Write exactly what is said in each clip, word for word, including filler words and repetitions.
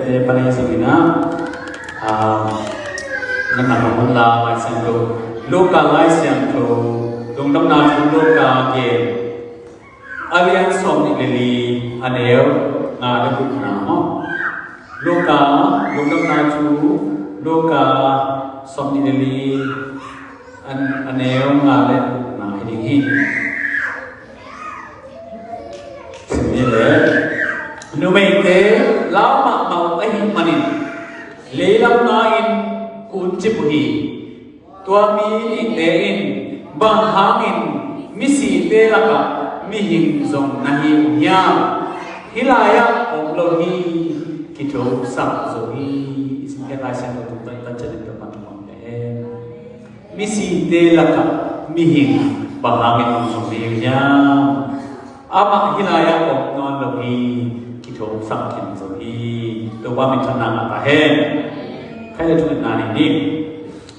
Te panai singina, ah, na na kamun la Lai Siangtho, Luka Lai Siangtho, Lungdamna Thu Luka gen, a lian sawmnih le li, a neu nga le gukna maw. Luka, Lungdamna Thu Luka sawmnih le li, a, a neu nga le gukna hi ding hi. Sim ni le, numeite lau mahmah ahih manin leilam na-in kuncip uh hi. Tua mi nihte in, "Bang hangin misite lakah mihing zong na hi uh hiam? Hih lai-ah om lo hi, kithosak zo hi." I simkhiat Lai Siangtho tung tan tan cianin tua pan tung pan pen, misite lakah mihing bang hangin om zong hi uh hiam? Amah hih lai-ah om nawn lo hi, kithosak khin zo hi. Topa minthanna ngah ta hen. Khai le thungetna ni ni.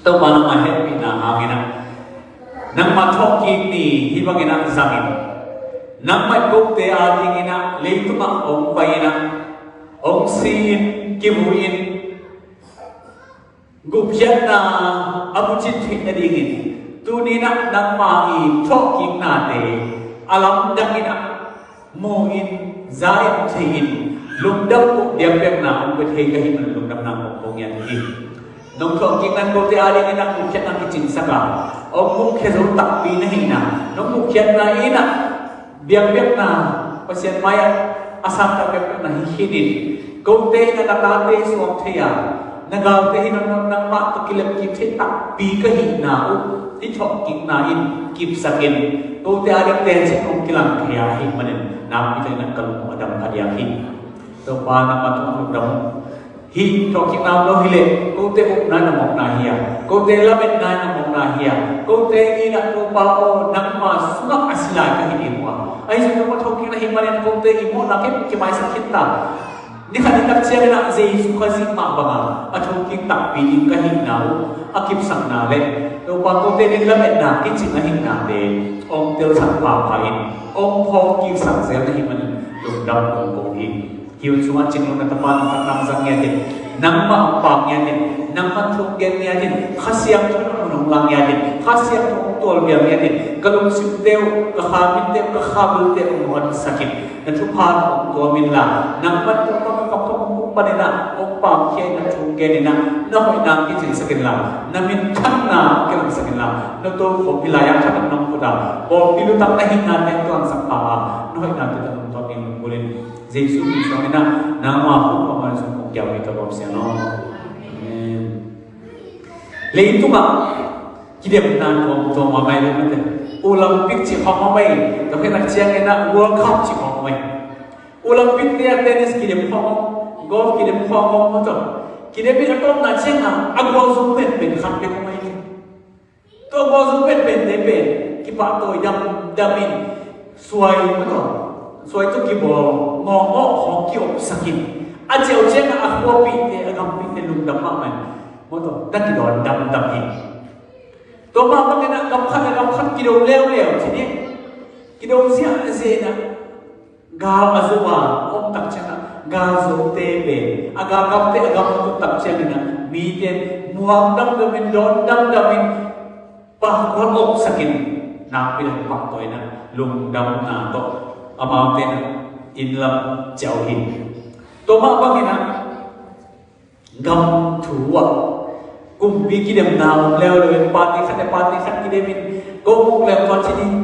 Topa nangmah hehpihna hangin ah, nangmah thawhkik ni hih bangin ah zangin, nangmah kote adingin ah leitungah hong pai-in ah, hong si-in, kivui-in, gupkhiatna a bucin theih nadingin, tuni-in ah nangmah i thawhkiknate a lamdangin ah mu-in, za-in, thei-in, lungdam uh, biakpiakna hong pia thei ka hih manin lungdamna kong ko ngiat hi. Nong thawhkikna in kote adingin ah gupkhiatna kicinsak a, hong gupkhia zo takpi na hihna, nong gupkhiatna in ah biakpiakna, Pasian mai-ah a sangtak biakpiakna hi khinin, kote in ah na tate suak thei a, na galte hi nawn lo, nangmah tawh kilem kik thei takpi ka hihna uh hih thawhkikna in kipsakin, kote ading teci hong kilang thei a, ahih manin nakpi takin ah ka lung a dam a diak hi. Topa nangmah tungah lungdam. Hih thawhkikna om lo hi leh, kote upna in ah mawkna hi a, kote lametna in ah mawkna hi a, kote in ah Topa aw, nangma sungah a si lai ka hi ding uh a. Ahi zongin Topa thawhkikna ahih manin kote i mawhna khempeuh kimaisak khin ta. Ni khat ni tak ciangin ah Jesu Khazih mah banga a thawhkik takpi ding ka hihna uh a kipsakna le, Topa kote in lametna kicing ahihnate hong telsak phapha in, hong phawk kiksak zel na hih manin lungdam kong ko hi. Hih hun sungah Cing Lung na tapa nuntakna hong zang ngiat in, nangmah hong pau ngiat in, nangmah thu hong gen ngiat in, Kha Siangtho in hong hun hong la ngiat in, Kha Siangtho hong tualbial ngiat in, ka lungsimte uh, ka kha mitte uh, ka kha bilte uh hong honsak in, na thupha hong tuam inla, nangmah Topa ka kam thawk hong puk panin ah hong pamkhia in, na thu hong gen in ah, na hoihna hong kicingsak inla, na minthanna hong kilangsak inla, na tokhom hih lai-ah thaman nong put a, pawlpi lutang na hihna teng tuangsak pha a, na hoihnate tawh nong tawm ding hong bul in. Jesu min suangin ah nangma hun pamang sung kong kiau hi, ka bawm siang aw. Amen. Leitungah kidemna tuamtuam a mai lo mate. Olympic cih khawng a mai. Tua khit nak ciangin ah World Cup cih khawng a mai. Olympic te ah tennis kidem khawng om, golf kidem khawng om, maw tawh. Kidem in a tawpna ciangah a gualzo penpen khat bek a mai hi. Tua gualzo penpente pen kipahtawi damdam in, suai, maw tawh, suai tawh kibawl ngawngawh khawng kiopsak in, a ciau ciangah a khuapihte, a gampihte lungdam mahmah in, maw tawh, na kidawn damdam hi. Tua mah bangin ah gam khat le gam khat kido leuleu ci ni. Kido ziahziah in ah, gal a zo a om tak ciangah galzote pen a galgamte a gam a tut tak ciangin ah mite muang damdam in, dawn damdam in, pahkual opsak in, nakpi takin pahtawina, lungdamna tawh amaute in ah inn lam ciah uh hi. Tua mah bangin ah gam thu ah kumpi kidemna om leuleu in, party khat le party khat kidem in, ko muk leng tua ci ding,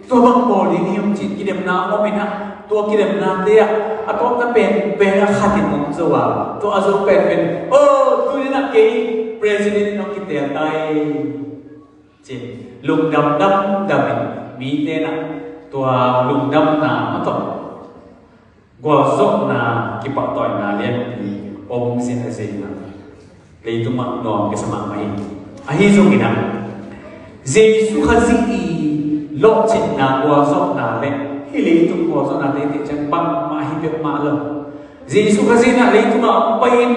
tua bang bawl ding hi, om ci kidemna om in ah, tua kidemnate ah a tawpna penpen a khat in om zo a, tua a zo penpen, "Oh, tuni in ah kei president in hong kitel ta hi," ci-in lungdam damdam in, mite in ah tua lungdamna, maw tawh, gualzawhna, kipahtawina lianpi om ziahziah in ah, leitungah nuam kisa mahmah hi. Ahi zongin ah Jesu Khazih i lawhcinna, gualzawhna le hih leitung gualzawhna teitei ciang bangmah hi peuhmah lo. Jesu Khazih in ah leitungah hong pai-in,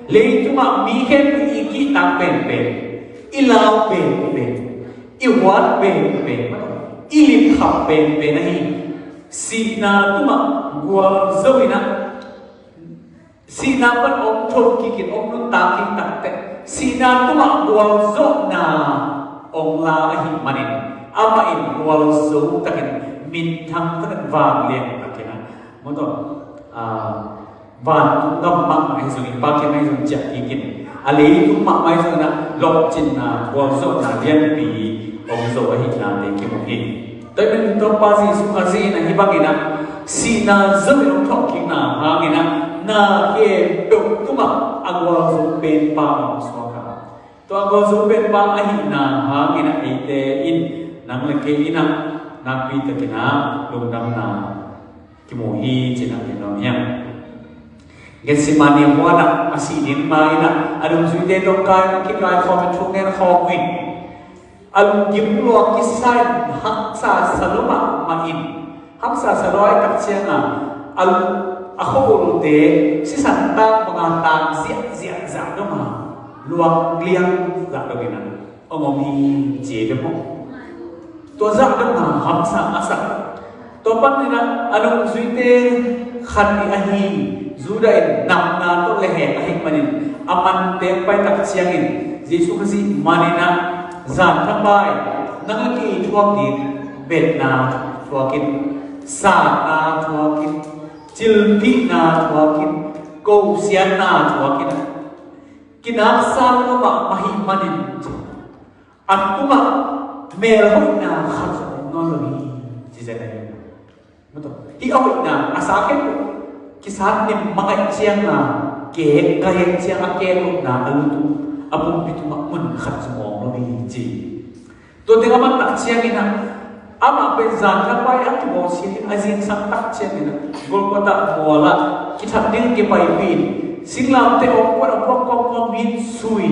leitungah mi khempeuh i kihtak penpen, i lau penpen, i huat penpen, i lipkhap penpen ahi, sihna tungah gualzo in ah, Sihna pan hong tho kikin, hong nuntak kik takteh, sihna tungah gualzawhna hong la ahih manin, amah in gualzo takin minthang takin vanglian takin a, mawtaw, a, vantung gam mahmah ahi zongin, pakin ahi zong ciah kikin, a leitung mahmah ahi zongin a, lawhcinna, gualzawhna lianpi hong zo ahihna te kimu hi. Tua ahih manin Topa Jesuh Khazih in a hih bangin a, sihna zongin hong thawhkikna hangin a, na khempeuh tungah a gualzo penpa hong suak a. Tua a gualzo penpa ahihna hangin a, eite in, nang le kei in a, nakpi takin a lungdamna kimu hi ci-in a gen nuam hi hang. Gethsemane huan ah a sih ding ma-in a, a nungzuite tawh kai, a kikaikhawm in thu ngen khawm uh in, a lunggim lua kisa in, haksa sa lua mahmah in, haksa sa lua ahih tak ciangin a, a khuabolte sisan tang banga tang ziahziah zah dong a, luang liang zah dong in a, hong om hi ci hi ve maw. Tua zah dong a hamsa a sak. Tua panin a, a nungzuite khat nih ahi Judah in namna tawh lehhek ahih manin, a mante hong pai tak ciangin, Jesuh Khazih manin a, zan thapai, nang le kei thuak ding, betna thuak in, satna thuak in, cilpihna thuak in, kosiatna thuak in, kinaksa lua mahmah ahih manin, a tungah melhoihna khat zong om nawn lo hi, ci zen ahi. Mawtaw, hih a hoihna, a sa khempeuh kisat nim mah ahih ciangin a, kek ka hih ciang a kek lohna a lutung, a pumpi tungah mun khat zong om lo hi ci. Tua teng a man tak ciangin a, amah pen zan thapai a kibawlsia in a zingsang tak ciangin a, Golgotha mual ah kithat ding kipaipih in, singlamteh hong kuan a, puak kawmkawm in sui,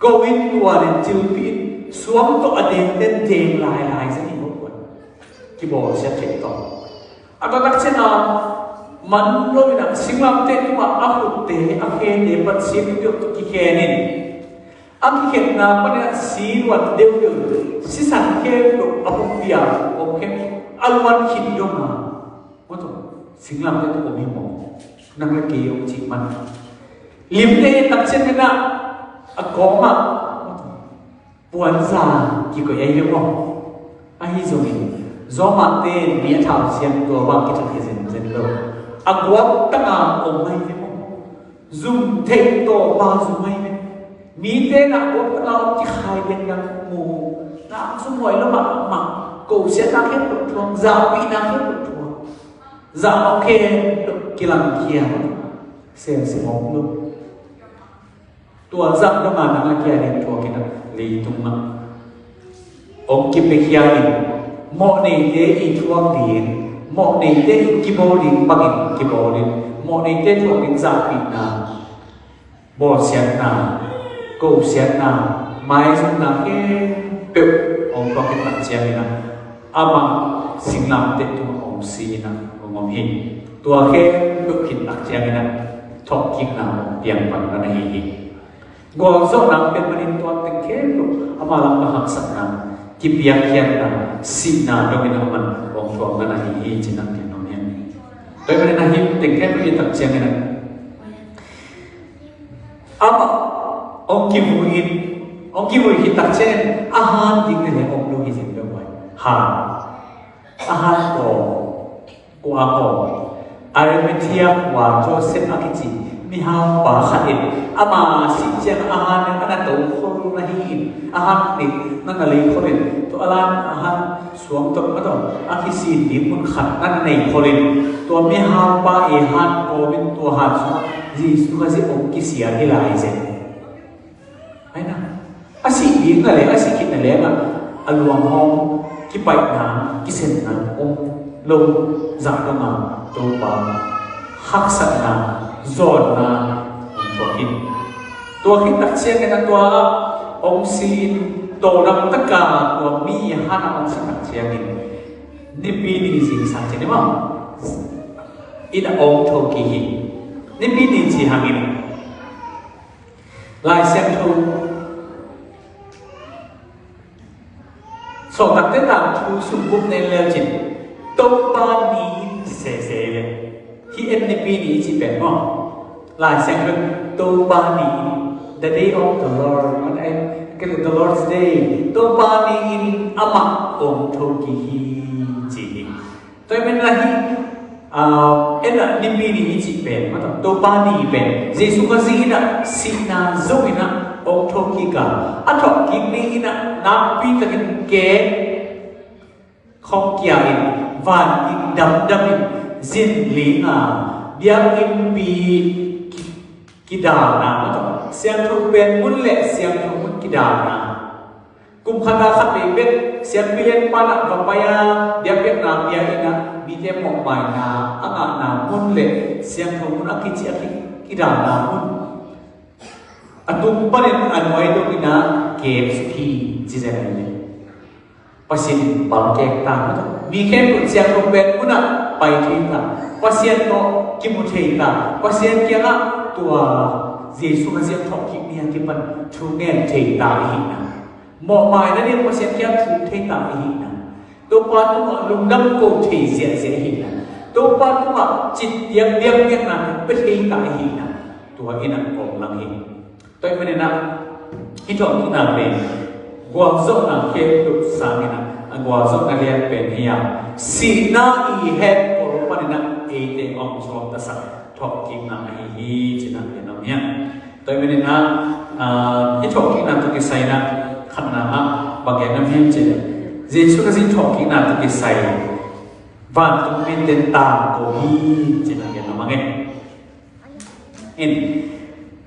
ko in, tuan in, cilpih in, suang tawh a dengten deng lailai zen hi, hong kuan kibawlsia theih tawh. A tua tak ciangin a, man lo in a, singlamteh tungah a khutte, a khete, Pasian in deuh tawh kikhen in, a kikhenna panin a si luan deuhdeuh, sisan khempeuh a pumpi ah om khempeuh a luan khit dong a, mawtaw, singlamteh tawh om hi maw, nang le kei hong cih man. Limte tak ciangin a, a kawm ah puanza kikoih ahi ve maw. Ahi zongin, Rome-te in mi a thau siam tua bang kithat hi zenzen lo. A guak tanga om ahi ve maw. Zum theih tawh pa zum ahi ve. Mite in a guak tanga om kikhai dengdang mu. Na zum huai lo mahmah. Kosiatna khempeuh thuak, zahpihna khempeuh thuak, zahmawh khempeuh kilangkhia, semsem om lo. Tua zah dong a nang a kia ding thuak in a, leitung ah hong kipiakhia in, mawhneite i thuak ding, mawhneite i kibawl ding bangin kibawl in, mawhneite thuak ding zahpihna, bawlsiatna, kosiatna, maizumna khempeuh hong thuak khit tak ciangin a, amah singlamteh tungah hong si in a, hong om hi. Tua khempeuh khit tak ciangin a, thawhkikna hong piang pan na hi hi. Gualzawhna hong pian panin tua teng khempeuh ama lam a haksatna, kipiakkhiatna, sihna dongin a man hong thuak na hi hi ci-in a gen nuam hi. Tua ahih manin a, hih teng khempeuh i et tak ciangin a, amah hong kivui in, hong kivui khit tak ciangin a han ding leh om lo hi zen lo vai. Han, a han kawm, kua kawm, Arimathea khua Joseph a kici mihaupa khat in, ama sih ciang a han in a na to khol na hi in, a han nih na na lei khol in, tua a lan a han suang tawh, mawtaw, a kisin ding mun khat na na nei khol in, tua mihaupa i han kawm in, tua han sungah Jesuh Khazih hong kisia hi lai zen. Ahi na, a sih ding na leh, a sih khit na leh a, a luanghawm, kipaihna, kisenna om lo zah dong a, Topa haksatna, zawnna hong thuak hi. Tua khit tak ciangin a, tua hong si in, tawldam tak a tua mi han a hong si tak ciangin, Nipi ni zingsang ci ni maw, in a hong tho kik hi. Nipi ni ci hangin Lai Siangtho Sawltakte Tangthu sung bup na en le uh cin, Topa ni in ci sese hi ve. Hih en nipi ni i cih pen maw, Lai Siangtho in Topa ni in, the day of the Lord, man en, kei le the Lord's day, Topa ni in amah hong thokik hi, ci hi. Tua ahih manin ah hih, ah, en ah nipi ni i cih pen maw, Topa ni pen Jesu Khazih in ah sihna zong in ah hong thokik a, a thawhkik ni in ah nakpi takin kek khong kia in, van gik damdam in zin ling a, biakinnpi ki-, kidalna maw, siangtho pen mun le siangtho mun kidalna. Kum khat a khat vei bek siampi lianpa in ah va pai a, biakpiakna pia in ah, mite mawhmaina a ngahna mun le siangtho mun a kici a ki-, kidalna mun. A tung panin a nuai dong in ah kek suk hi, ci zen a hi. Pasian in bang kek ta, mi khempeuh siangtho pen mun ah pai thei ta, Pasian tawh kimu thei ta, Pasian kiangah tua Jesu Khazih thawhkik ni a kipan thu ngen thei ta i hihna. Mawhmaina ding Pasian kiang thum thei ta i hihna. Topa tungah lungdam ko thei ziahziah i hihna. Topa tungah citdiak biakpiakna pia thei ta i hihna. Tua in ah kong lang hi. Tua ahih manin ah hih thawhkikna pen gualzawhna khempeuh sangin ah a gualzawhna lian pen hi a, sihna i het pawl panin ah eite hong suaktasak thawhkikna ahi hi, ci-in ah gen nuam hi a. Tua ahih manin ah, ah, hih thawhkikna tawh kisai in ah khatna ah bang gen nuam hiam cih leh, Jesu Khazih thawhkikna tawh kisai vantung mite tangko hi, ci-in ah gen nuam ing. In,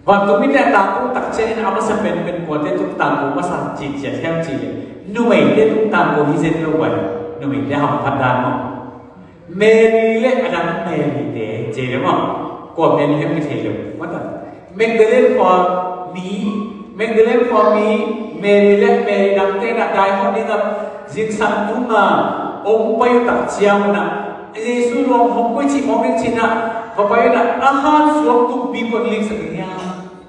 vantung mite a tangko tak ciangin a masa penpen kuate tung tangko masa cih ciat hiam cih leh, numeite tung tangko hi zen lo vai, numeite hamphat dan maw. Mary le a dang Mary te, ci ve maw. Kua Mary hiam kithei lo. Mata. Magdalene khua mi, Magdalene khua mi, Mary le Mary dangte na dai hawh ding a, zingsang tung a, hong pai uh tak ciang un a, Jesu luang hong koih cih mawk ding ci-in a, va pai un a, a han suak tung pi kuan ling sak ding hiam.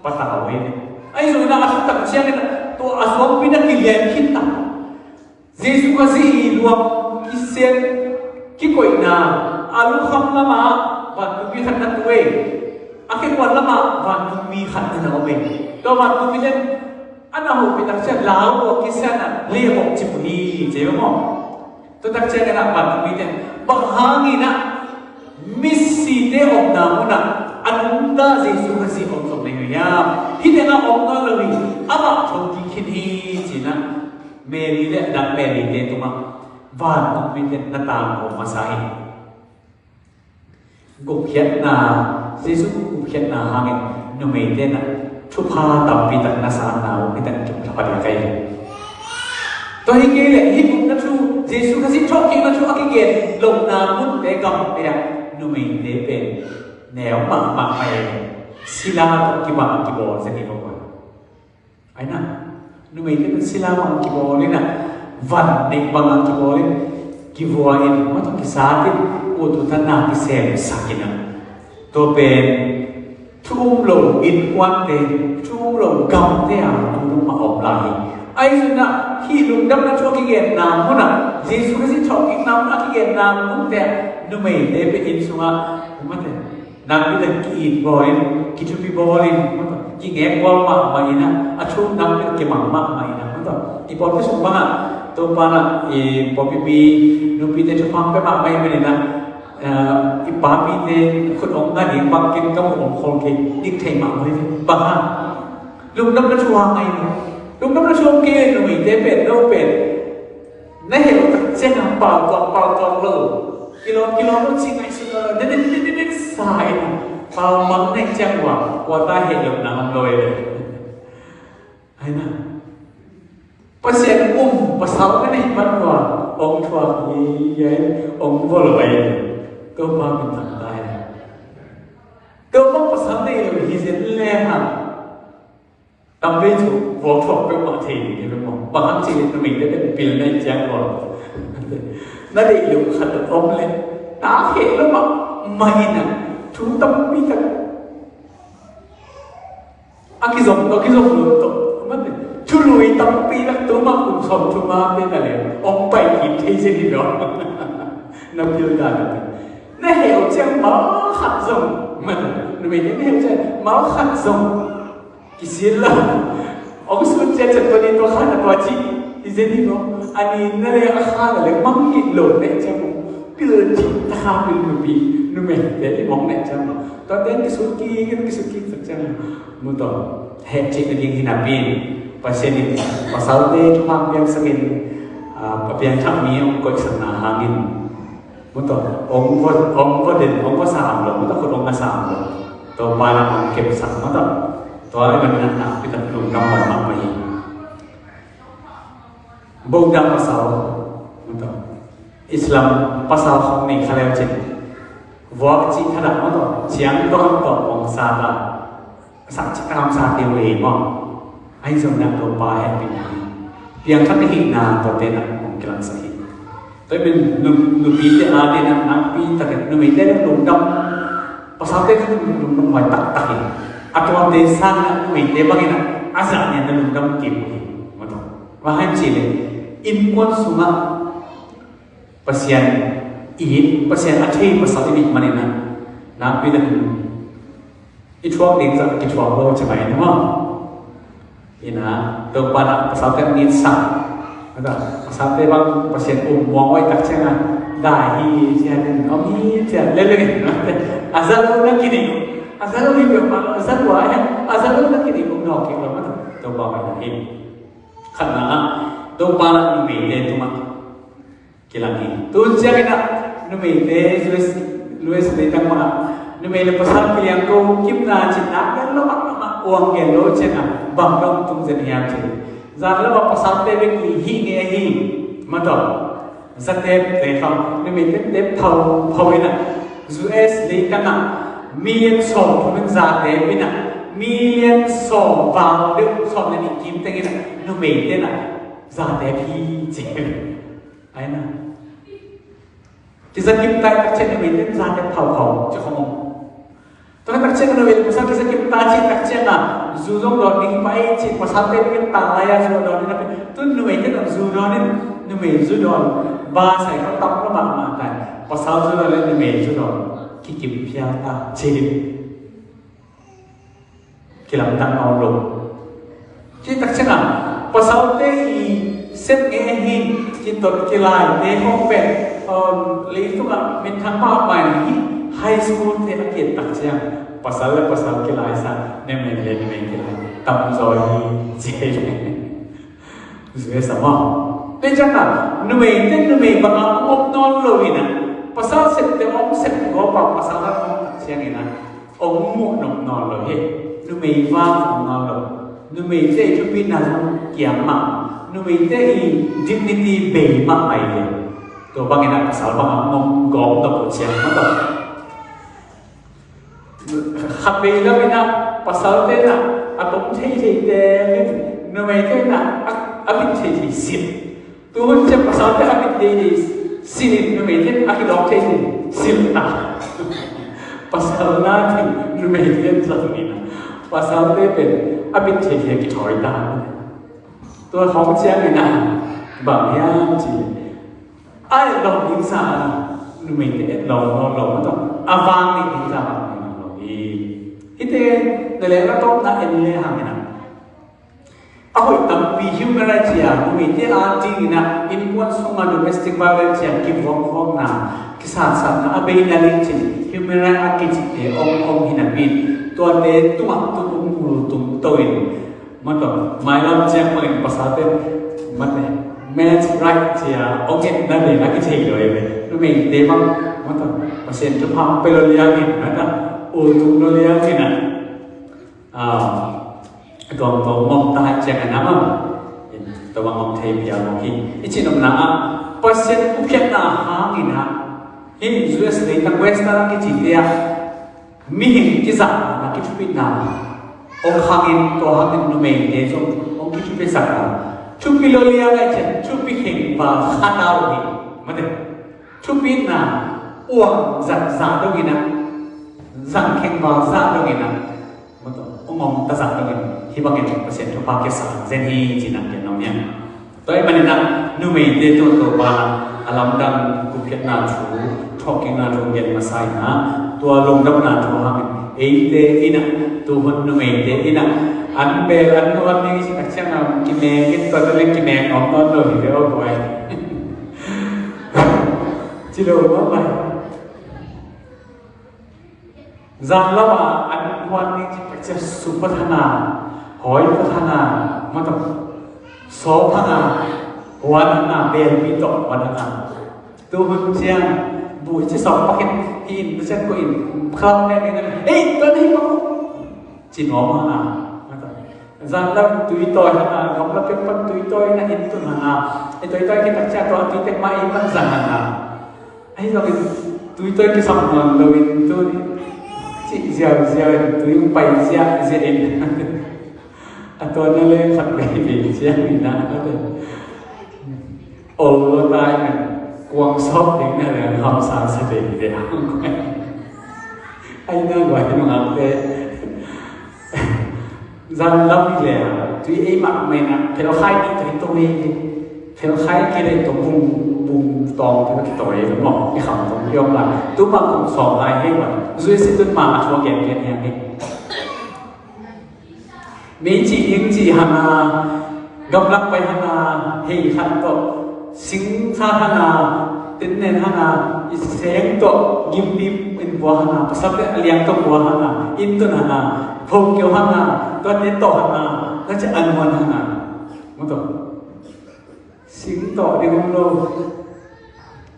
Patau ve. Ahi zongin a, a thuk tak ciangin a, tua a suakpi na kilian khit tak. Jesu Khazih luang kisian kikoihna, a lukham lamah vantungmi khat na tu ei. A khekuan lamah vantungmi khat na om ei. Tua vantungmi ten a na hopih tak ciang lau a kisian a lehawk cip uh hi, ci ve maw. Tua tak ciangin a vantungmi ten bang hangin a misite omna munah a nungta Jesu Khazih om zong nei uh hiam? Hih tengah om nawn lo hi, amah thokik khin hi, ci-in a Mary le a dang Mary te tungah vantungmi ten na tangko masa hi. Gupkhiatna, Jesu gupkhiatna hangin numeite na thupha tampi tak na sanna uh hi, tak thupha diak ahi. Tua hi kei leh hih gupna thu, Jesu Khazih thawhkikna thu a kigen lohna munte gamte ah numeite pen neu mahmah mai, sila tawh kibang kibawl zen hi ko. Ahi na, numeite pen sila bang kibawl in a, van neih bang kibawl in, kivua in, mah tawh kisat in, ut ut a na kisemsak in a. Tua pen thu um lo innkuante, thu um lo gamte a tu dong mah a om lai hi. Ahi zongin a, hih lungdamna thu a kigenna munah, Jesu Khazih thawhkikna mun a kigenna munte ah numeite pen inn sungah, mate, nakpi takin ki-it bawl in, kithupi bawl in, kingek bawl mahmah in a, a thu nakpi takin kimang mahmah in a, mate. I pawlpi sung bangah, Topa in a, i pawlpi mi nupite thupha pia mahmah in a, eh, i papite khut hong nga ding bangkhin ka mu hong khol kei, dik thei mahmah in, bang hang. Lungdamna thu hang ahi. Lungdamna thu hang kei, numeite pen, no pen. Na heh uh tak ciang a pau tuak, pau tuak lo. Kilawm, kilawm lo ci ngaihsut lo. Dede, dede, dede, sa in. Pau mang na hih ciang ua, kua ta heh lo na om lo e. Ahi na. Pasian um, pasal na hih man ua, ong thuak hi, hi, ong vua lo e. Topa min thang ta e. Topa pasal na hi lo hi zen le hang. Tam vei thu, vok thuak peuhmah thei ding hi lo maw. Bang hang cih leh numeite pen pilna i ciang lo. Na deih loh khat om leh, na heh lo mahmah in a, thu tampi tak. A kizom, a kizom lo tawh. Mate, thului tampi tak tu mah kum sawm thum a te na leh, om pai kik thei zen hi lo. Na pil dan a. na heh uh ciang mal khat zong, man, numei te na heh uh ciang mal khat zong kisil lo. Ong sun ciang ciang tua ni tua khat na tua ci, i zen hi lo. A ni na le a kha na le mang hi lo na ciang pil ci ta kha pil nupi, numei te i mong na ciang lo. Tua ten kisul kik, kisul kik tak ciang mu to. Heh cik na ding hi napi in, Pasian in pasalte thuman piangsakin, a, a piangthak mi ong koihsakna hangin, mu to, ong va, ong va den, ong va sam lo, mu to, khut ong a sam lo. Topa na ong kepsak, mu to. Tua i man na nakpi tak lungdam mahmah hi. Bogdang pasal, mu to. Islam pasal khong nei kha leu cin, vuak cih kha dak, mu to, ciang dong to ong sa ta. Sak cik a kamsate uh hi maw. Ahi zongin ah Topa hehpihna, piangthak ahihna tuate in ah hong kilangsak hi. Tua ahih manin nu, nupite a dingin ah nakpi takin numeite in ah lungdam, pasalte in ah lungdam huai taktak hi. A tuate sangin ah numeite bangin ah a zah ni-in ah lungdam kik uh hi. Mah tawh, bang hang hiam cih leh innkuan sungah Pasian it, Pasian a thei pasal i hih manin ah nakpi takin i thuak ding zah kithuak lo ci mai ni maw. Ina, Topa in ah pasalte a itsak, pasalte bang Pasian um muang uh ahih tak ciangin ah dai hi ciangin, om hi ciangin, lel lel in, a za lo na kidim, a za lo hi peuhmah, a za lua hen, a za lo na kidim, um nawk kik lo mah, Topa bang hi. Khatna ah Topa in ah numeite tungah kilang hi. Tun ciangin ah numeite, U S, U S leitang mah ah numei le pasal kiliangko kipna cih nak dan lo mahmah, uang gen lo ciangin ah bang dong tung zen hiam cih leh, zan lo ah pasalte bek i hih ngei hi. Mah tawh, zatep te khawng, numeite tep phawphawh in ah, U S leitang ah million sawm thum in zatep in ah, million sawm val deuh, sawm le nih kim teng in ah numeite in ah zatep hi ci. Ai na. Kizakip ta tak ciang numeite in zatep phawphawh ci khawng om. Tua tak ciang numei le pasal kizakip ta cih tak ciangin ah zu zong dawn ding hi pah ei ci, pasalte bek in ta lai-a zu dawn ding hi pah ei. Tun numeite in ah zu dawn in, numei zu dawn, ba sai khawng tam lo mahmah ta hi. Pasal zu dawn le numei zu dawn kikip phial ta ci. Kilamdang nawn lo. Cih tak ciangin ah pasalte i sep ngei hi, kitot kilaite khawng pen, um, leitungah minthang mahmah hi. High school te a kiat tak ciang pasal le pasal kilaisak, numei le numei kilai tamzaw hi ci. Zui sa maw. Tua ciangin ah numeite numei bangin om nawn lo in ah, pasal septe hong sep gawp a pasal hong om tak ciangin ah hong muh nop nawn lo hi. Numei vang om nawn lo. Numeite i thupitna zong kiam mah. Numeite i dignity bei mahmah hi. Tua bangin ah pasal bangin hong om gawp nop uh ciang mah tawh. Khat vei lo in ah pasalte in ah a tom theithei teel in, numeite in ah a, a bit theithei silh. Tu hun ciang pasalte a bit theithei silh in, numeite in a kidawk theithei silh ta. Pasal na teng numeite in zang in ah pasalte pen a bit theithei a kithawi ta. Tua khawng ciangin ah bang hiam cih leh, a etlawm ding zah numeite etlawm nawn lo, mah tawh a vang neih ding zah bang neih nawn lo hi. Hihte na leh a tawpna en le hang in ah, a hoih tampi human rights hi a, numeite a dingin ah innkuan sungah domestic violence hi a, kivuakvuakna, kisatsatna a beina lecin human rights a kicihte om om hi napi in, tuate tungah tun ung ul tung to in, mah tawh, mailam ciang bangin pasalte, mate, men's right ci a hong etna pen a kithei lo hi ve. Numeite bang, mah tawh, Pasian thupha hong pia lo liangin, mah tawh, ul tung lo liangin ah, ah, tuamtuam ngom ta ciangin ah, mah, tua bang hong thei piang hong hi. I cih nopna ah, Pasian thupiakna hangin ah, hih U S leitang Western a kicite ah, mihing kizahna, kithupitna hong khangin, tua hangin numeite zong hong kithupisak a, thupi lo liang ahih ciang thupi kheng val khat a om hi. Mate, thupitna uang zat zah dongin ah, zang kheng val zah dongin ah, mate, hong om ta zah dongin, hih bangin Pasian thupha kisak zen hi cih na gen nuam hi. Tua ahih manin ah numeite tungah Topa in a lamdang gupkhiatna thu Thawhkikna thu gen masa in ah, tua lungdamna thu hangin eite in ah, tuhun numeite in ah, an bel an nuam ding i cih tak ciangin kineng in, tua tawh leng kineng om nawn lo hi ve aw guai. Ci lo mah pai. Zan lam ah an nuam ding i cih tak ciang su phat hang a, hawi phat hang a, mah tawh, sawp hang a, huan hang a, belpi tawh huan hang a. Tuhun ciang buh ci sawm pakin hi in, tu ciang ko in, khau ne ne ne, "Ei, tua nei ko," ci nuam hang a. Zan lam tui tawi hang a, gamla pek pan tui tawi na in tun hang a. Ei, tui tawi kitak ciang tua tui tek mah ei pan zang hang a. Ahi zongin tui tawi kisam nuam lo in tu ni, cih ziauziau in tui pai ziahziah in. A tua na le khat vei vei ciang in a, a tua ol lo tai men, kuang sawp ding na le hamsa sa dei dei hang. Ai na guai nungakte. Zan lam hi le a, tui ei mah mah in a, phelkhai ding tawh hi tawh hi. Phelkhai kei le tawh bung, bung tawng tawh hi tawh hi maw, i kham tawh hi om lai. Tu mah kum sawm lai hi mah, zui si tun mah a thua gen gen hi ang hi. Mei cih hing cih hang a, gamlak pai hang a, hei khat tawh, sing sa hang a, tin nen hang a, i seng tawh, gimpi in bua hang a, pasal te a liang tawh bua hang a, in tun hang a, phokio hang a, tua te tawh hang a, na ci an muan hang a. Mu tawh. Sing tawh ding om lo.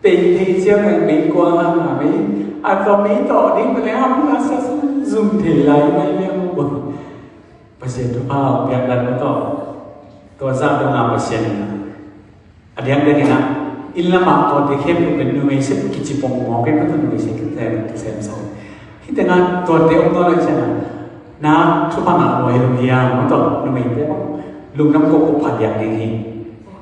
Tei thei ciang mei kuang hang a mei. A tawh mei tawh ding pen leng ham na sa zum thei lai mai liang bo. Pasian thupha hong piak dan tawh. Tua zah dong a Pasian in a. A diakdiak in a. Inn lam ah tuate khempeuh pen numei sep kici pongmawk in, mah tawh numei sep kici pongmawk in. Hih tengah tuate om nawn lo ciang a, na thupha ngah lua hi lo hiam, mah tawh numeite bang lungdam kohkoh pha diak ding hi.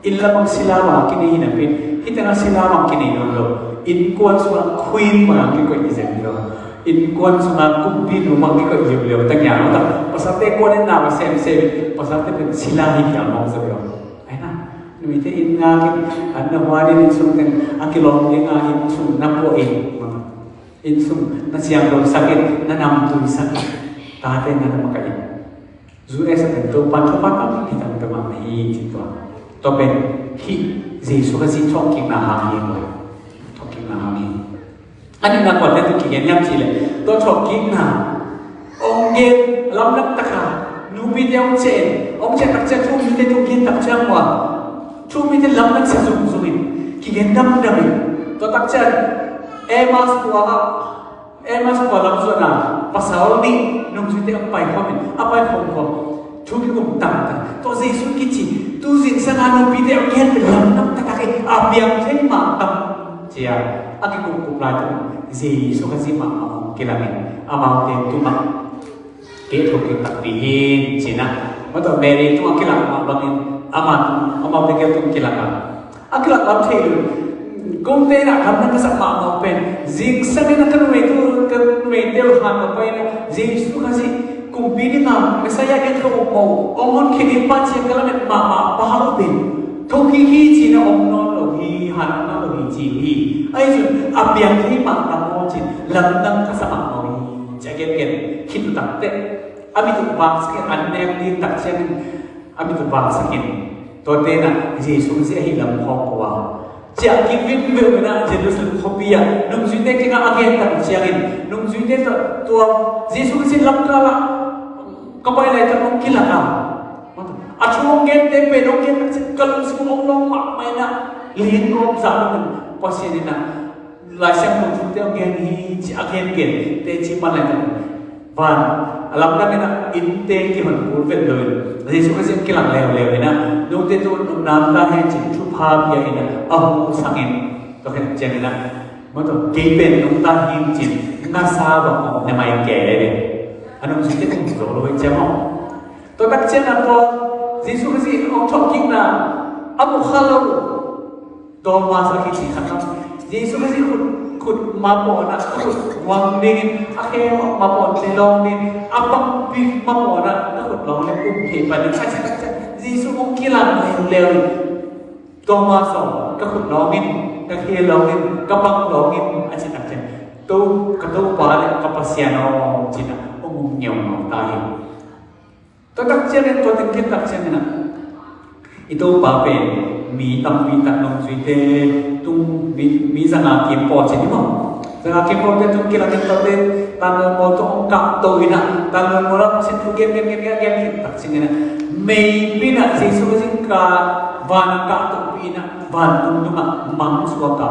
Inn lam bang sila bang kinei hi napi in, hih tengah sila bang kinei nawn lo. Innkuan sungah queen bang kikoih hi zen hi lo. Innkuan sungah kumpinu bang kikoih liuliau ta ngiang lo ta. Pasalte kuan in na va semsem in, pasalte pen sila hi khial mawk zo hi lo. Ai na, numeite inn ngak in, an na huan in, inn sung teng a kilawm ding a inn sung na puah in. Inn sung na siangthosak in, na namtuisak in, tate na na makaih in. U S a pen Topa thupha tampi tampi mah na hi ci tua. Tua pen hih Jesu Khazih thawhkikna hang hi maw. Thawhkikna hang hi. A nihna kuate tu kigen hiam cih leh, tua thawhkikna hong gen lamdang tak a, nupite hong ciah in, hong ciah tak ciang thu mite tu gen tak ciang maw. Thu mite lamdang sa zungzung in, kigen damdam in. Tua tak ciang Emmaus khua ah, Emmaus khua lam zuan a pasal nih nungzuite a paikhawm in, a paikhawm khawm. Thu kikum tangtang. Tua Jesu kici, tu zingsang a nupite a kian pen lamdang taktak hi, a piang thei mah tam. Cia, a kikumkup lai tawh Jesu Khazih mahmah hong kilang in, amaute tungah kei thawhkik takpi hi, ci-in ah. Mah tawh Mary tungah kilang mah bangin, amah tung, amaute kiang tung kilang a. A kilang lam thei lo. Kote in ah lamdang ka sak mahmah uh pen, zingsang in ah ka numei tu, ka numeite uh hang ka pai in ah, Jesu Khazih, kumpi ding a Messiah ding ka up mah uh, hong honkhia ding pa ci-a ka lamet mahmah pa uh pen, thokik hi ci-in ah om nawn lo hi, han om nawn lo hi ci uh hi. Ahi zong a piang thei mah tam maw ci-in lamdang ka sa mahmah uh hi, ci-a gengen khit uh takteh. A mit uh vaksak in, an nek ding tak ciangin a mit uh vaksak in, tuate in ah Jesu Khazih ahih lam phawk uh a, ciah kik vingveu in ah Jerusalem khuapi ah nungzuite kiangah a gen tak ciangin, nungzuite tawh tua Jesu Khazih lamkal ah ka pai laitak hong kilak a, a thu hong gente pen hong gen tak ciang ka lungsim hong lawng mahmah in ah, lin gawp zah lo in Pasian in ah Lai Siangtho thute hong gen hi ci a gengen teci pan laitak van a lamdang in ah innte kihon kul vet lo in, Jesu Khazih kilang leuleu in ah, note tu nopna om ta hen ci-in thupha pia in ah, a hong sang in, tua khit ciangin ah, mah tawh kei pen nong ta hi ci-in ngasa bang om ne mai kei ve. A nungzuite kum zo lo hi ciang aw. Tua tak ciang ah tua Jesu Khazih hong thawhkikna a mu kha lo. Thomas a kici khat ah, Jesu Khazih khut, khut mapawh in ah, khut muang dingin, a khe mapawh in lawng dingin, a pangpi mapawh in ah ka khut lawng leh um thei pan ding, a ci tak ciang Jesu hong kilang leuleu in, Thomas aw, ka khut lawng in, ka khe lawng in, ka bang lawng in, a cih tak ciang, To, ka Topa le ka Pasian aw, ci-in a hong um ngiaungau ta hi. Tua tak ciangin, tua teng khit tak ciangin a, i Topa pen mi tampi tak nungzuite tung, mi, mi zanga kim pawl ci ni maw? Zanga kim pawlte tung kilangin tuate Tanmualmual tawh hong kahto in a, Tanmualmual ah Pasian thu gen, gen, gen, gen, gen khit tak ciangin a, meipi in a Jesu Khazih ka van a kahtohpih in a, vantung tungah mang suak a,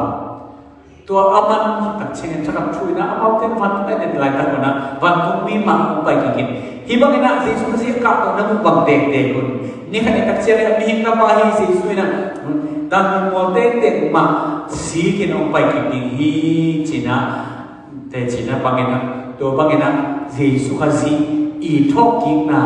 tua a man khit tak ciangin thakhat thu in a, amaute vantung a et laitak un a, vantung mi mah hong pai kik in. Hih bangin a Jesu Khazih a kahto na muh bang tektek un. Ni khat ni tak ciangin a, mihing tapa hi Jesu in a, Tanmualmual tengteng mah sik in hong pai kik ding hi, ci-in a, teci-in a bangin a, tua bangin a Jesu Khazih i thawhkikna,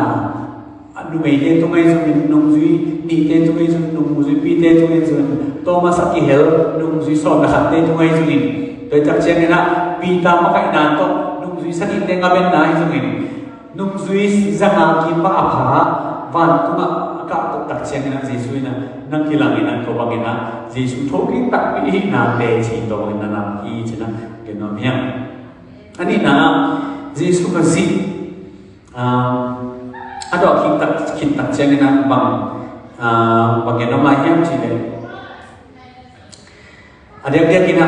a numeite tungah zongin nungzui nihte tungah zongin, nungzuipite tungah zongin, Thomas a kihel nungzui sawm le khatte tungah zongin, tua tak ciangin a Peter makaihna tawh nungzui sagilte ngabenna ahi zongin, nungzui zanga kim bang a pha vantungah a kahto tak ciangin a Jesu in a, na kilang in a, tua bangin a Jesu thokik takpi ahihna teci tua bangin na lam hi, ci-in a gen nuam hi hang. A nihna ah, Jesu Khazih, ah, a dawh khit tak, khit tak ciangin a bang, ah, bang gen nuam lai hiam cih leh, a diakdiak in a,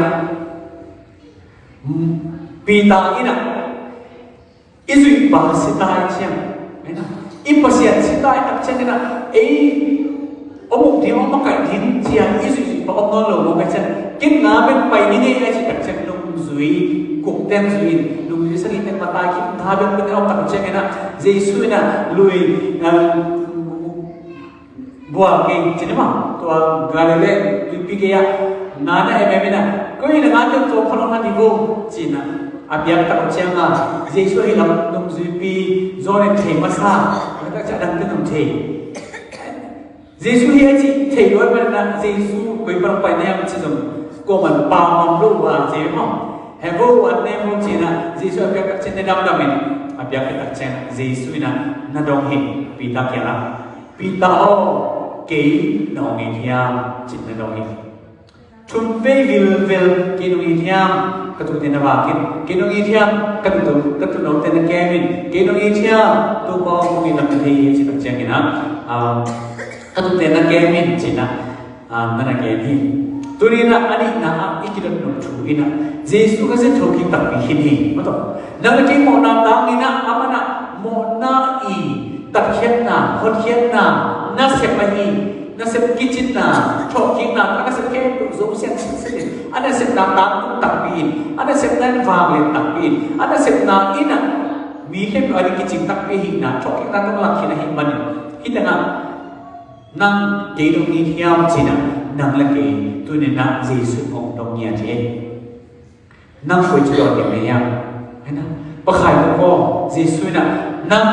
mm, Peter in a, i zuihpa si ta i ciang, i Pasian si ta i tak ciangin a, ei, hong uk ding, hong makaih ding ci-a i zuihzuih pa om nawn lo mawk a, ciang ken na bek pai ning ei, a cih tak ciang nungzui gukte zui in, nungzui sagihte makaih, ken na bek pen om tak ciangin a, Jesu in a lui, ah, bual kei ci ni maw, tua Galilee tuipi gei ah na na em em in a, koi na ngate tawh kholong na ding uh, ci-in a, a piak tak uh ciang a, Jesu ahi lam nungzuipi John in thei masa, a tak ciang a dangte zong thei. Jesu hi a cih thei lua ahih manin a, Jesu koi pan hong pai na hiam cih zong kuaman pammaw lo uh a, ci maw? He vo, an ne vo, ci-in a, Jesu a piak tak ciang na damdam in, a piak tak ciang a, Jesu in a, na dong hi, Peter kiangah, Peter aw, kei na hong it hiam, ci-in na dong hi. Thum vei vilvel, kei nong it hiam, ka tuute na vak in, kei nong it hiam, ka tuute, ka tuute na kem in, kei nong it hiam, Topa aw, kong it lam na thei hi, ci tak ciangin a, ah, ka tuute na kem in, ci-in a, ah, na na gen hi. Tuni in a, a nihna ah, i kidot nop thu in a, Jesu Khazih thokik takpi khin hi, maw tawh. Nang le kei mawhna tangin a, amah in a, mawhna i tatkhiatna, hotkhiatna, nasep ahi, nasep kicinna, thawhkikna, a nasep khempeuh Zo Siangtho in, a nasepna tangtung takpi in, a nasepna in vanglian takpi in, a nasepna in a mi khempeuh a ding kicing takpi ahihna, thawhkikna tawh lakkhia ahih manin, hih tengah nang kei dong it hiam ci-in a, nang le kei tuni-in a Jesu hong dong ngiat hi. Nang koi ci dawn ding na hiam? Hi na, Pa Khai Luk aw, Jesu in a, nang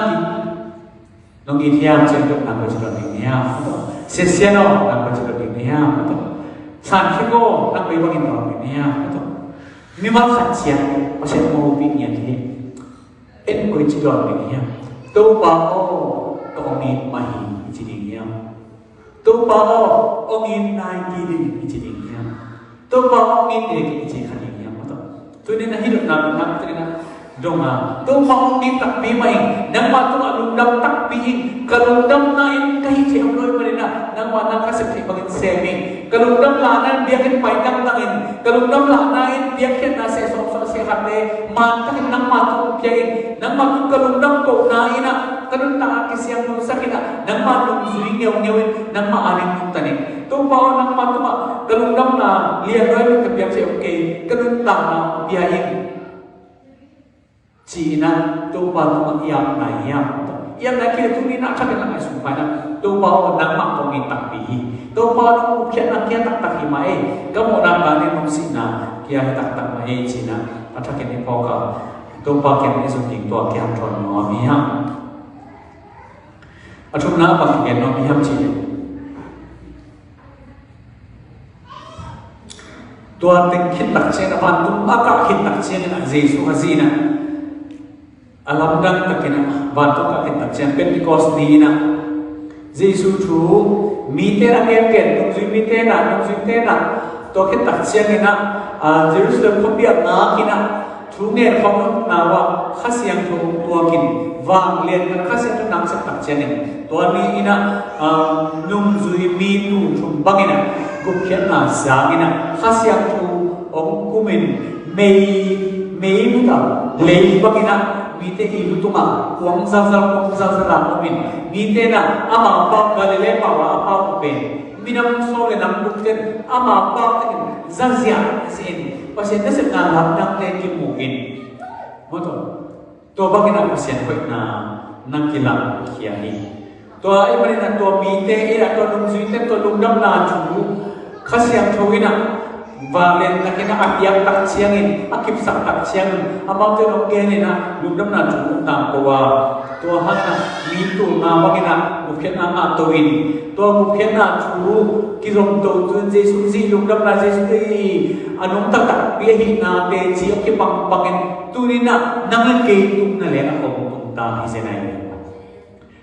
nong it hiam ci-in a, nang koi ci dawn ding na hiam? Sia Sian aw, nang koi ci dawn ding na hiam? San Khek aw, nang koi bangin dawn ding na hiam? Mimal khat ciat Pasian hong hopih ngiat hi. En koi ci dawn ding hiam? Topa aw, ka hong it mah hi, i ci ding hiam? Topa aw, hong it nai kei ding, i ci ding hiam? Topa aw, hong it ding, i ci kha ding hiam? Maw tawh. Tuni-in a hih dotna, dotna, tuni-in a dong a, Topa aw, hong it takpi mah ing, nangmah tungah lungdam takpi ing, ka lungdamna in ka hih theih om lo ahih manin a, nangmah na ka sep theih bangin sem ing. Ka lungdam lahna in biakinn pai dangdang in, ka lungdam lahna in biakpiakna seh sawmsawm seh khat le man takin nangmah tung pia in, nangmah tung ka lungdam kohna in a, ka nuntakna kisiam nunsak in a, nangmah nungzui ngeungeu in, nangmah ading nungta in. Topa aw, nangmah tungah ka lungdamna lian lo in ka piak thei om kei, ka nuntakna pia in. Ci-in a, Topa tungah i ap nai hiam? I ap nai kei leh tuni-in a, a thak in a ngaihsun pah in a, Topa aw, nangmah kong it takpi hi. Topa aw, nong ukhiatna kia taktak hi mah ei. Ka mawhna tangin nong sihna kia hi taktak mah ei, ci-in a, a thak in i phawk a, Topa kiang i zong ding tua kia hanthawn nuam hi hang. A thumna ah bang gen nuam hiam cih leh, tua teng khit tak ciangin a, vantung a kah khit tak ciangin a, Jesu Khazih in a, a lamdang takin a, vantung a kah khit tak ciangin Pentecost ni in a, Jesu thu, mite na ngen gen, nungzui mite na, nungzuite na, tua khit tak ciangin ah, ah, Jerusalem khuapi ah ngak in ah, thu ngen khawm na uh ah, Kha Siangtho tuakin, vanglian kan Kha Siangtho na sep tak ciangin, tua ni in ah, ah, nungzui mi tul thum bangin ah, gupkhiatna zangin ah, Kha Siangtho hong kumin, mei, mei buta, lei bangin ah, mite i lu tungah kuang zalzal, kuang zalzal a omin, mite na ama pau Galilee pau a a pau pen, minam sawm le nam guk ten ama pau tekin zazia zin, Pasian nasepna lamdangte kimu in. Maw taw, tua bangin ah Pasian hoihna na kilangkhia hi. Tua ahih manin ah tua mite in ah, tua nungzuite, tua lungdamna thu Kha Siangtho in ah vanglian takin ah a piak tak ciangin, a kipsak tak ciangin, amaute hong gen in ah lungdamna thu hong tangko a, tua hangin ah mi tul nga bangin ah gupkhiatna ngah to in, tua gupkhiatna thu kizom to tu-in Jesu Khazih lungdamna, Jesu Khazih a nungta takpi ahihna teci a kibang bangin, tuni in ah nang le kei tungah na leng a om tung ta hi zen ahi.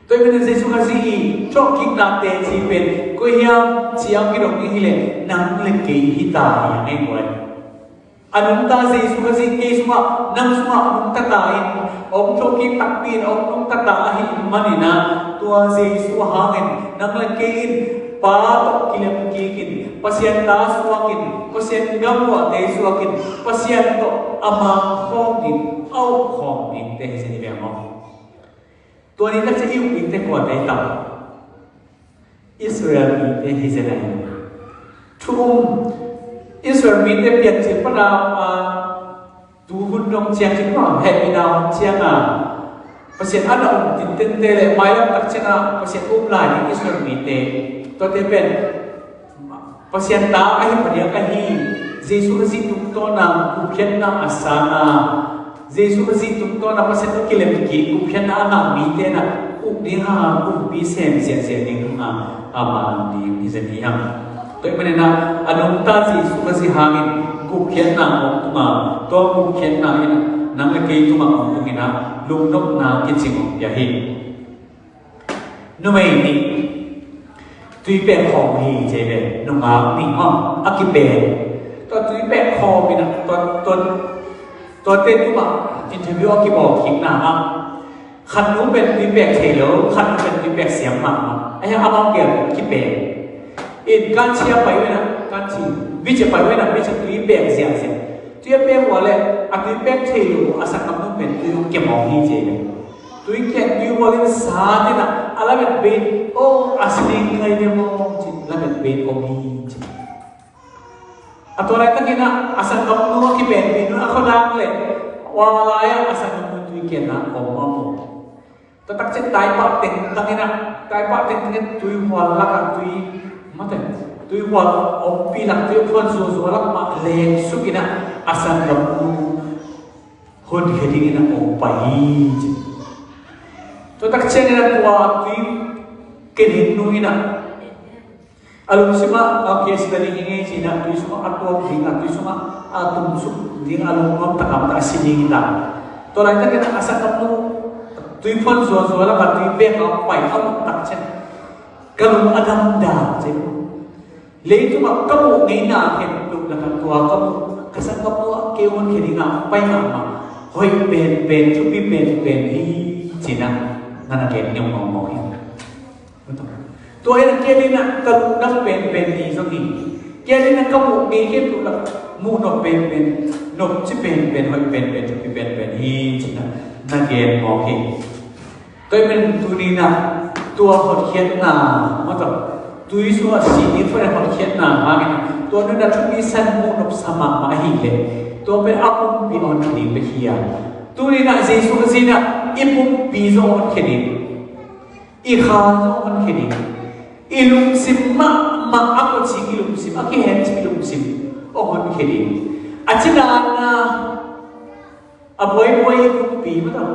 Tua ahih manin Jesu Khazih i thawhkikna teci pen koi hiam ci-a kidong ding hi leh, nang le kei hi ta hi hang ei guai. A nungta Jesu Khazih kei sungah, nang sungah a nungta ta in, a hong thawhkik takpi in a hong nungta ta ahih manin ah, tua Jesu hangin nang le kei in Pa tawh kilem kik in, Pasian ta suak in, Pasian gam uah tei suak in, Pasian tawh a mang khawm ding, a uk khawm dingte hi zen hi ve maw. Tua ni tak ciang i uk dingte kuate hi tam? Israel mite hi zen ahi. Thu um, Israel mite piancil pan a, a, tu hun dong ciang cin maw, hehpihna hun ciang a, Pasian a na um tintente le mailam tak ciang a Pasian um lai ding Israel mite. Tuate pen Pasian ta ahi padiak ahi, Jesu Khazih tungtawn a gupkhiatna a san a, Jesu Khazih tungtawn a Pasian tawh kilem kik gupkhiatna a ngah mite na uk ding hang a, kumpi sem ziahziah ding hang a, a man ding hi zen hi hang. Tua ahih manin a, a nungta Jesu Khazih hangin gupkhiatna hong tung a, tua gupkhiatna in nang le kei tungah hong tung in a, lungnopna kicing hong pia hi. Numei nih tuipek khawm hi ci ve, nungak nih maw, a kipek. Tua tuipek khawm in a, tua, tua, tuate tungah interview a kibawl kikna ah, khat nu pen tuipek thei lo, khat nu pen tuipek siam mahmah. Ahi hang amau gel kipek. In kanchi a pai uh in a, kanchi, beach a pai uh in a, beach a tuipek ziahziah. Tui a pek uh a leh, a tuipek thei lo, a sanggamnu pen tui hong kia mawk hi ci ve. Tui kian tui hual in sat in a, a lamet bei in, oh, a sining ngai ve maw ci, lamet bei in om hi ci. A tua laitakin a, a sanggamnu a kibenbin un a khuadang leh, ua lai-ah a sanggamnu tui kian a om a mu. Tua tak ciang taipah tengtang in a, taipah tengtang in tui hual lakah tui, mate, tui hual ompih lak, tui a phuan zuazua lak mah lengsuk in a, a sanggamnu honkhia dingin a om pai hi ci. Tua tak ciangin a tua tui kenin nu in a, a lungsim ah, a, kei a si ta ding hi ngei ci in a, tui sungah a tuak ding a, tui sungah a tumsuk ding a lungnuam tak a, a si ding hi ta. Tua laitakin a sanggamnu tui phuan zuazua lakah tui bek a pai a om tak ciang, ka lung a damdam ci. Leitungah ka muh ngeina khempeuh lakah tua ka muh, ka sanggamnu ah kei honkhia dingin a pai mahmah, hoih penpen, thupi penpen hi ci-in a, na na gen ngiau mawkmawk hi. Tua hi a, kei adingin a ka lungdam penpen hi zong hi. Kei adingin a ka muh ngei khempeuh lakah muh nop penpen, nopci penpen, hoih penpen, thupi penpen hi ci-in a, na gen mawk hi. Tua ahih manin tuni-in a tua hotkhiatna, maw taw, tui sungah sih ding phot a hotkhiatna hangin tua nunah thupi san muh nopsa mahmah ahih leh tua pen a pumpi a honkhia ding bek hi a. Tuni-in a Jesu Khazih in a i pumpi zong a honkhia ding, i khan zong a honkhia ding, i lungsim mahmah, a kawcing i lungsim, a kihencing i lungsim a honkhia ding. A cina-in a A buaibuai i pumpi, maw taw,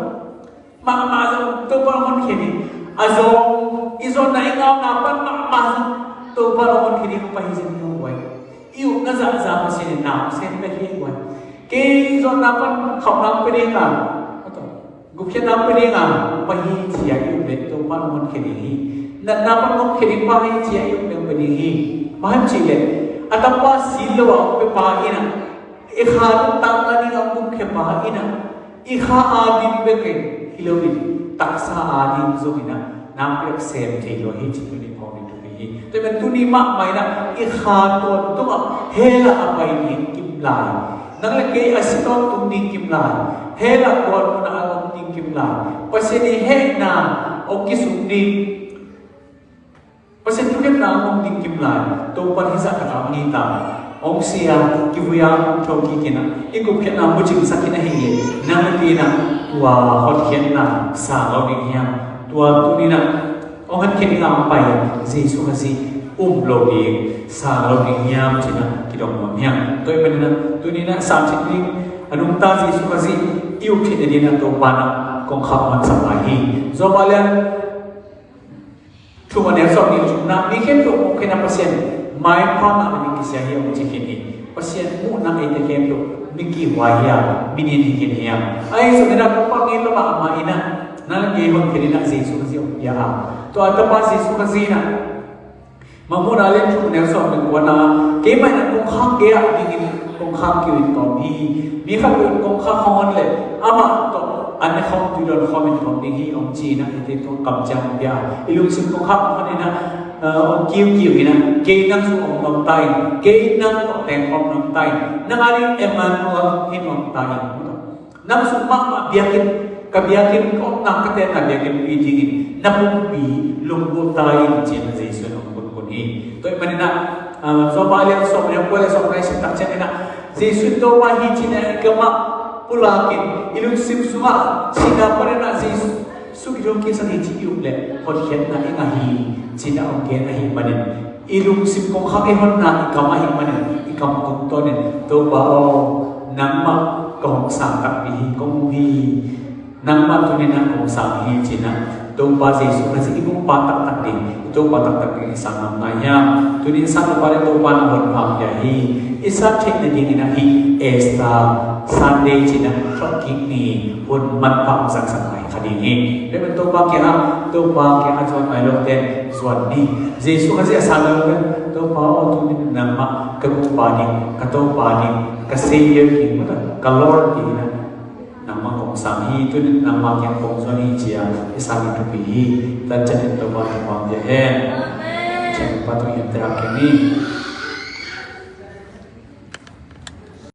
mahmah zong Topa hong honkhia ding. A zawng, i zawnna i ngauna pan mahmah zong Topa hong honkhia ding, hong pai hi zong hong buai. I upna zahzah Pasian in na hong sem bek hi buai. Kei zawnna pan khauhna hong pia ding a, maw taw, gupkhiatna hong pia ding a, hong pai hi ci-a i up leh Topa hong honkhia ding hi. Natna pan gawmkhia ding pa hi ci-a i um ding hi. Bang hiam cih leh a tapa si lo a hong pia pa in ah, i kha nuntakna ding a hong gawmkhia pa in ah, i kha a ding bek hi lo in, taksa a ding zong in ah na piak sem thei lo hi ci tuni phawk ding thupi hi. Tua ahih manin tuni mahmah in ah i kha tawntung ah hell ah a pai ding kim lai, nang le kei a si tawntung ding kim lai, hell ah tuan mun ah a om ding kim lai, Pasian i hehna hong kisung ding, Pasian thukhenna hong om ding kim lai, Topa hih zah takah hong hi ta. Hong si a, kivui a, hong thawhkik in ah, i gupkhiatna bucingsak in ahih leh, nang le kei in ah tua hotkhiatna sang lo ding hiam? Tua tuni in ah hong hotkhiat ding a hong pai Jesu Khazih um lo ding sang lo ding hiam ci-in ah kidong nuam hi hang. Tua ahih manin ah tuni in ah sang theih ding a nungta Jesu Khazih i up theih nading in ah Topa in ah kongkhak hong honsak lai hi. Job a lian thum a neu sawmnih le thumna, mi khempeuh muh khin a Pasian maipha ngah nading kisia hi, hong ci khin hi. Pasian muhna eite khempeuh mi kihhuai hi a, mi nian hi khin hi a. Ahi zongin ah Topa ngei lo mahmah in ah, nang le kei honkhia ding in ah Jesu Khazih hong pia a. Tua a Tapa Jesu Khazih in ah Mangmuhna a lian thum a neu sawm le kuana, keimah in ah kongkhak gei-ah dingin kongkhak kiu in tawm hi. Mi khat in kongkhak hong hon leh amah tawh an ne khawm, tui dawn khawm in tawm ding hi, hong ci-in ah eite tungah kamciam hong pia. I lungsim kongkhak hong hon in ah, eh, hong kiukiu in ah, kei nang sung hong nuam ta in, kei nang tawh teng khawm nuam ta in, nang a ding Emmanuel hi nuam ta in. Nang sung mahmah biakinn, ka biakinn, ka omna, ka tenna biakinnpi dingin na pumpi lunggulh ta in, ci-in ah Jesu in hong kunkun hi. Tua ahih manin ah, ah, Job a lian sawm le kua le sawm le sim tak ciangin ah, Jesu in Topa hi ci-in ah i kam ah pulak in, i lungsim sungah sihna panin ah Jesu Jesu kithungkiksak hi ci i up leh hotkhiatna i ngah hi, ci-in ah hong gen ahih manin, i lungsim kongkhak i honna i kam ahih manin, i kam tungtawnin, Topa aw, nangmah ka hong sang takpi hi, kong um hi. Nangmah tuni-in ah kong sang hi, ci-in ah Topa Jesu Khazih i Topa taktak ding, i Topa taktak ding i sang ngam nai hiam? Tuni-in sang Topa le Topa na hon pha pia hi. I sat theih nadingin ah hih Easter Sunday ci-in ah thawhkik ni hun manpha hong zangsak nai kha ding hi. Tua ahih manin Topa kiangah, Topa kiangah zuan nai lote zuan ni. Jesu Khazih a sang lote, Topa aw, tuni-in nangmah ka Gumpa ding, ka Topa ding, ka Savior ding, ka Lord dingin ah nangmah kong sang hi, tuni-in nangmah kiang kong zuan hi, ci-a i sang in thupi hi. Tan ciangin Topa in thupha pia hen. Amen. Topa tung in te a ken ni.